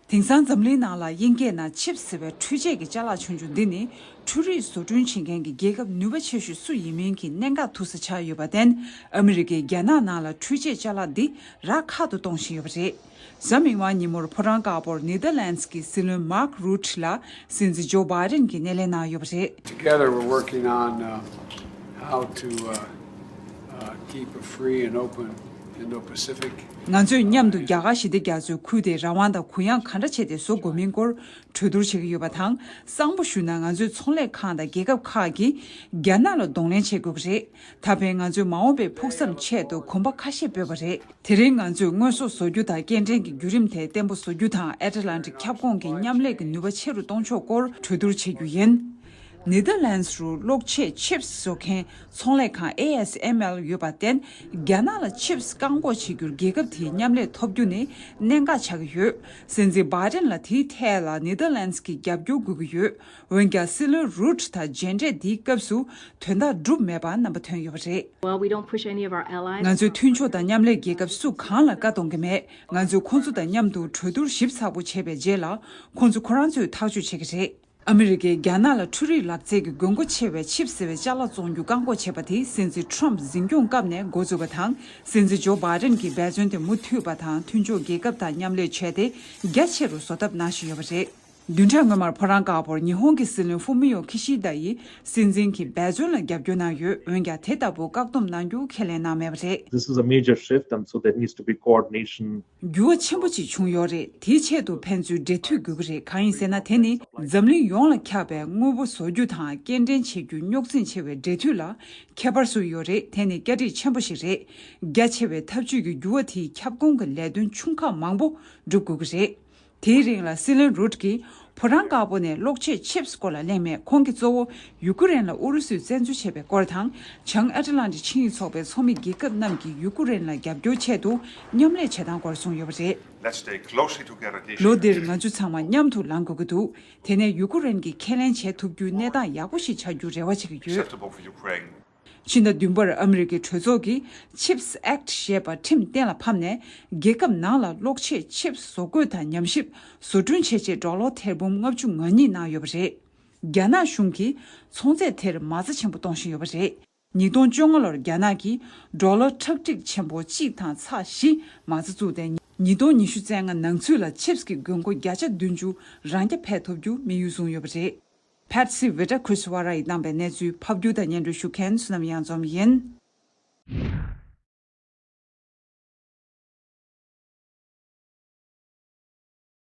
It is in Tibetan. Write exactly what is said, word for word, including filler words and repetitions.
དེང་སང་འཛམ་གླིང་ནང་ལ་དབྱིན་སྐད་ནང་ཆིབས་ཟེར་བའི་འཕྲུལ་ཆས་ཀྱི་ཅ་ལག་ཆུང་ཆུང་འདི་ནི་འཕྲུལ་རིག་བཟོ་སྐྲུན་བྱེད་མཁན་གྱི་རྒྱལ་ཁབ་ནུས་པ་ཆེ་ཤོས་སུ་ཡིན་མིན་གྱི་གནད་འགག་ཐུག་ས་ཆགས་ཡོད་པར་བརྟེན། ཨ་མི་རི་ཀས་རྒྱ་ནག་ནང་ལ་འཕྲུལ་ཆས་ཅ་ལག་འདི་རག་ཁག་ཏུ་གཏོང་བཞིན་ཡོད་པ་རེད། གཟའ་མིག་དམར་ཉིན་མོར་ཕོ་བྲང་དཀར་པོར་ནེ་དར་ལན་སི་གི་སྲིད་བློན་མཱག་རུ་ཊི་ལ་སྲིད་འཛིན་ཇོ་བྷའི་ཌེན་གྱིས་སྣེ་ལེན་གནང་ཡོད་པ་རེད། Together, we're working on uh, how to uh, uh, keep a free and open Indo-Pacific. ང་ཚོས་མཉམ་དུ་རྒྱ་གར་ཞི་བདེ་རྒྱ་མཚོའི་ཁུལ་དེ་རང་དབང་དང་གུ་ཡངས་གང་འདྲ་བྱས་ཏེ་བཟོ་དགོས་མིན་སྐོར་གྲོས་བསྡུར་བྱེད་ཀྱི་ཡོད་པ་དང་། གསང་པོ་ཞུས་ན། ང་ཚོའི་ཚོང་ལས་ཁང་དང་རྒྱལ་ཁབ་ཁག་གིས་རྒྱ་ནག་ལ་གདོང་ལེན་བྱེད་དགོས་ཀྱི་རེད། ད་ཕན་ང་ཚོའི་མ་འོངས་པའི་ཕུགས་བསམ་ཆེད་དུ་གོམ་པ་ཁ་ཤས་སྤོས་པ་རེད། དེ་རིང་ང་ཚོས་དངོས་ཟོག་བཟོ་རྒྱུ་དང་སྐྱེལ་འདྲེན་གྱི་བརྒྱུད་རིམ་དེ་བརྟན་པོ་བཟོ་རྒྱུ་དང་། ཨེ་ཊ་ལན་ཊིག་ཁྱབ་ཁོངས་ཀྱི་མཉམ་ལས་ཀྱི་ནུས་པ་ཆེ་རུ་གཏོང་ཕྱོགས་སྐོར་གྲོས་བསྡུར་བྱེད་རྒྱུ་ཡིན། ནེ་དར་ལན་སི་རུ་གློག་ཆས་ཆིབས་བཟོ་མཁན་ཚོང་ལས་ཁང་ཨེ་ཨེས་ཨེམ་ཨེལ་ཡོད་པར་བརྟེན། རྒྱ་ནག་ལ་ཆིབས་བཀག་འགོག་བྱེད་རྒྱུར་རྒྱལ་ཁབ་དེའི་མཉམ་ལས་ཐོབ་རྒྱུ་ནི་གནད་འགག་ཆགས་ཀྱི་ཡོད། སྲིད་འཛིན་བྷའི་ཌེན་ལ་དེའི་ཐད་ལ་ནེ་དར་ལན་སི་གི་རྒྱབ་སྐྱོར་དགོས་ཀྱི་ཡོད། འོན་ཀྱང་སྲིད་བློན་རུ་ཊི་དང་མཇལ་འཕྲད་འདིའི་སྐབས་སུ་དོན་དག་འགྲུབ་མེད་པ་རྣམ་པ་ཐོན་ཡོད་པ་རེད། Well, we don't push any of our allies. ང་ཚོས་མཐུན་ཕྱོགས་དང་མཉམ་ལས་རྒྱལ་ཁབ་སུ་གང་ལ་བཀའ་གཏོང་གི་མེད། ང་ཚོས་ཁོང་ཚོ་དང་མཉམ་དུ་གྲོས་བསྡུར་ཞིབ་ཚགས་པོ་བྱས་པའི་རྗེས་ལ། ཁོང་ཚོ་ཁོ་རང་ཚོས་ཐག་གཅོད་བྱེད་ཀྱི་རེད། ཨ་མི་རི་ཀས་རྒྱ་ནག་ལ་འཕྲུལ་རིག་ལག་རྩལ་གྱི་དགོས་མཁོ་ཆེ་བའི་ཆིབས་ཟེར་བའི་ཅ་ལག་བཙོང་རྒྱུ་བཀག་འགོག་བྱས་པ་དེ། སྲིད་འཛིན་ཊམ་ཕི་འཛིན་སྐྱོང་སྐབས་ནས་འགོ་བཙུགས་པ་དང་། སྲིད་འཛིན་ཇོ་བྷའི་ཌེན་གྱིས་འབད་བརྩོན་དེ་མུ་མཐུད་པ་དང་། མཐུན་ཕྱོགས་རྒྱལ་ཁབ་དང་མཉམ་ལས་བྱས་ཏེ། རྒྱ་ཆེ་རུ་བཟོ་ཐབས་གནང་བཞིན་ཡོད་པ་རེད། བདུན་ཕྲག་སྔོན་མར་ཕོ་བྲང་དཀར་པོར་ཉི་ཧོང་གི་སྲིད་བློན་ཕུ་མི་ཡོ་ཁི་ཤི་དཱ་ཡིས་སྲིད་འཛིན་གྱི་འབད་བརྩོན་ལ་རྒྱབ་སྐྱོར་གནང་ཡོད། འོན་ཀྱང་དེ་ལྟ་བུ་བཀག་སྡོམ་གནང་རྒྱུ་ཁས་ལེན་གནང་མེད་པ་རེད། This is a major shift, and so there needs to be coordination. འགྱུར་བ་ཆེན་པོ་ཅིག་བྱུང་ཡོད་རེད། དེའི་ཆེད་དུ་ཕན་ཚུན་འབྲེལ་མཐུད་དགོས་ཀྱི་རེད། གང་ཡིན་ཟེར་ན། དེ་ནི་འཛམ་གླིང་ཡོངས་ལ་ཁྱབ་པའི་དངོས་པོ་བཟོ་རྒྱུ་དང་སྐྱེལ་འདྲེན་བྱེད་རྒྱུ་རྙོག་འཛིང་ཆེ་བའི་འབྲེལ་མཐུད་ལ་ཁྱད་པར་བཟོས་ཡོད་རེད། དེ་ནི་བསྐྱར་སྒྲིག་ཆེན་པོ་ཞིག་རེད། རྒྱ་ཆེ་བའི་འཐབ་ཇུས་ཀྱི་འགྱུར་བ་དེས་ཁྱབ་ཁོངས་ཀྱི་ལས་དོན་ཆུང་ཁག་མང་པོ་སྒྲུབ་དགོས་ཀྱི་རེད། དེའི་རིང་ལ་སྲིད་བློན་རུ་ཊི་གིས་ཕོ་བྲང་དཀར་པོ་ནས་གློག་ཆས་ཆིབས་སྐོར་ལ་གླེང་མེད། ཁོང་གིས་གཙོ་བོ་ཡུ་ཀེ་རེན་ལ་ཨུ་རུ་སུས་བཙན་འཛུལ་བྱས་པའི་སྐོར་དང་། བྱང་ཨེ་ཊ་ལན་ཊིག་ཆིངས་ཡིག་ཚོགས་པའི་ཚོགས་མི་རྒྱལ་ཁབ་རྣམས་ཀྱིས་ཡུ་ཀེ་རེན་ལ་རྒྱབ་སྐྱོར་ཆེད་དུ་མཉམ་ལས་བྱེད་སྟངས་སྐོར་གསུངས་ཡོད་པ་རེད། Let's stay closely together this year. ལོ་འདིར་ང་ཚོ་ཚང་མ་མཉམ་དུ་ལངས་དགོས་ཀྱི་འདུག་དེ་ནས་ཡུ་ཀེ་རེན་གྱིས་ཁས་ལེན་བྱེད་ཐུབ་རྒྱུའི་གནས་སྟངས་ཡག་པོ་ཞིག་ཆགས་རྒྱུར་རེ་བ་བྱེད་ཀྱི་ཡོད། Acceptable for Ukraine. ཕྱི་ཟླ་བདུན་པར་ཨ་མི་རི་ཀའི་གྲོས་ཚོགས་ཀྱིས་ཆིབས་ཨེཀ་ཊི་ཞེས་པ་ཁྲིམས་གཏན་ལ་ཕབ་ནས། རྒྱལ་ཁབ་ནང་ལ་གློག་ཆས་ཆིབས་བཟོ་འགོད་དང་ཉམས་ཞིབ་བཟོ་སྐྲུན་བྱེད་ཆེད་ཌོ་ལར་ཐེར་འབུམ་ལྔ་བཅུ་ང་གཉིས་གནང་ཡོད་པ་རེད། རྒྱ་ནག་གཞུང་གིས་ཚོང་རྫས་དེར་མ་རྩ་ཆེན་པོ་གཏོང་བཞིན་ཡོད་པ་རེད། ཉིས་སྟོང་བཅོ་ལྔ་ལོར་རྒྱ་ནག་གིས་ཌོ་ལར་ཁྲག་ཁྲིག་ཆེན་པོ་གཅིག་དང་ཚེག་བཞི་མ་རྩ་བཙུགས་ཏེ། ཉིས་སྟོང་ཉི་ཤུ་རྩ་ལྔ་ནང་ཚུད་ལ་ཆིབས་ཀྱི་དགོས་མཁོ་བརྒྱ་ཆ་བདུན་ཅུ་རང་རྐྱ་འཕེར་ཐུབ་རྒྱུ་དམིགས་ཡུལ་བཟུང་ཡོད་པ་རེད། ཕེ་སི་ཝི་ཊ་ཁྲི་སི་ཝ་ར་ཡིས་བཏང་པའི་གནས་ཚུལ་ཕབ་སྒྱུར་དང་སྙན་སྒྲོན་ཞུ་མཁན་བསོད་ནམས་གཡང་འཛོམས་ཡིན།